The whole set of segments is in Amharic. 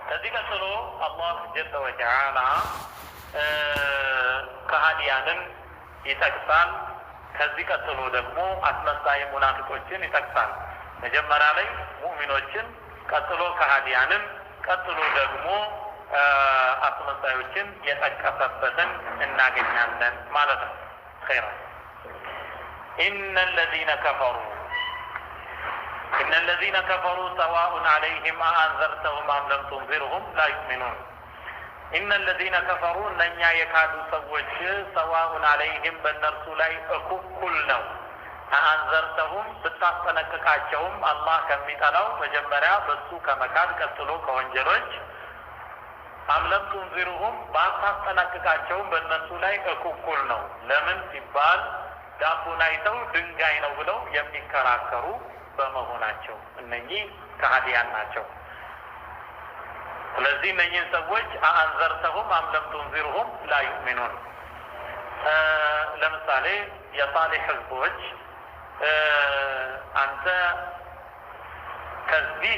ከዚህ ቀጥሎ አላህ ጀለ ወተዓላ ከሃዲያንን ይጠቅሳል። ከዚህ ቀጥሎ ደግሞ አስመሳይ ሙናፊቆችን ይጠቅሳል። መጀመሪያ ላይ ሙእሚኖችን፣ ቀጥሎ ከሃዲያንን፣ ቀጥሎ ደግሞ አስመሳዮችን የጠቀሰበትን እናገኛለን ማለት ነው። ኸይራ ኢነ ለዚነ ከፈሩ إن الذين كفروا سواء عليهم أأنذرتهم أم لم تنذرهم لا يؤمنون። إن الذين كفروا እነኛ የካዱ ሰዎች سواء عليهم በእነርሱ ላይ እኩል ነው። أأنذرتهم ብታስጠነቅቃቸውም አላህ ከሚጠላው መጀመሪያ በሱ ከመካድ ቀጥሎ ከወንጀሎች፣ أم لم تنذرهم ባታስጠነቅቃቸውም በእነርሱ ላይ እኩል ነው። ለምን ሲባል ዳቦን አይተው ድንጋይ ነው ብለው የሚከራከሩ በመሆናቸው እነኚህ ከሃዲያን ናቸው። ስለዚህ እነኚህን ሰዎች أأنذرتهم أم لم تنذرهم لا يؤمنون። ለምሳሌ የሳሌሕ ህዝቦች አንተ ከዚህ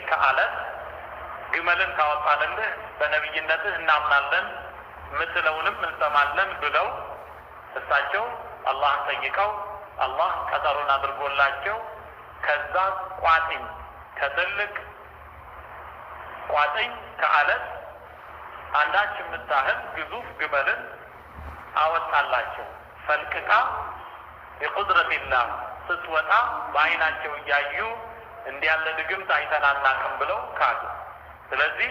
ከአለት ግመልን ካወጣንልህ በነቢይነትህ እናምናለን ምትለውንም እንሰማለን ብለው እሳቸው አላህን ጠይቀው አላህ ቀጠሮን አድርጎላቸው ከዛ ቋጥኝ፣ ከትልቅ ቋጥኝ ከአለት አንዳች የምታህል ግዙፍ ግመልን አወጣላቸው። ፈልቅቃ بقدرة الله ስትወጣ በአይናቸው እያዩ እንዲህ ያለ ድግምት አይተን አናውቅም ብለው ካዱ። ስለዚህ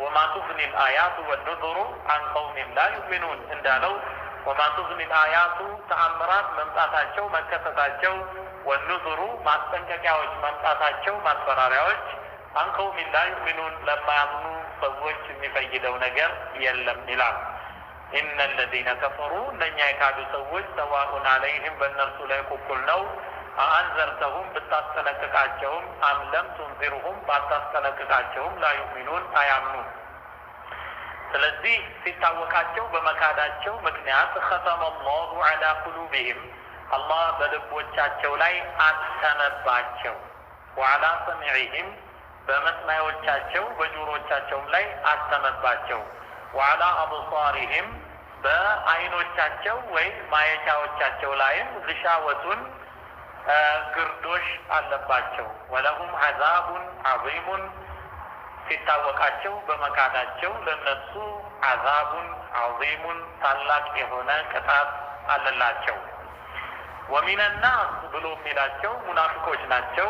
وما تغني الآيات والنذر عن قوم لا يؤمنون እንዳለው وما تغني الآيات ተአምራት መምጣታቸው መከሰታቸው፣ والنذر ማስጠንቀቂያዎች መምጣታቸው ማስፈራሪያዎች፣ عن قوم لا يؤمنون ለማያምኑ ሰዎች የሚፈይደው ነገር የለም ይላል። إن الذين كفروا እነኛ የካዱ ሰዎች سواء عليهم በእነርሱ ላይ እኩል ነው። أأنذرتهم ብታስጠነቅቃቸውም፣ أم لم تنذرهم ባታስጠነቅቃቸውም፣ لا يؤمنون አያምኑም። ስለዚህ ሲታወቃቸው በመካዳቸው ምክንያት ختم الله على قلوبهم አላህ በልቦቻቸው ላይ አተመባቸው፣ وعلى سمعهم በመስማዮቻቸው በጆሮቻቸውም ላይ አተመባቸው፣ وعلى أبصارهم በአይኖቻቸው ወይም ማየቻዎቻቸው ላይም غشاوة ግርዶሽ አለባቸው። ولهم عذاب عظيم ሲታወቃቸው በመካዳቸው ለነሱ عذاب عظيم ታላቅ የሆነ ቅጣት አለላቸው። ومن الناس ብሎ የሚላቸው ሙናፊቆች ናቸው።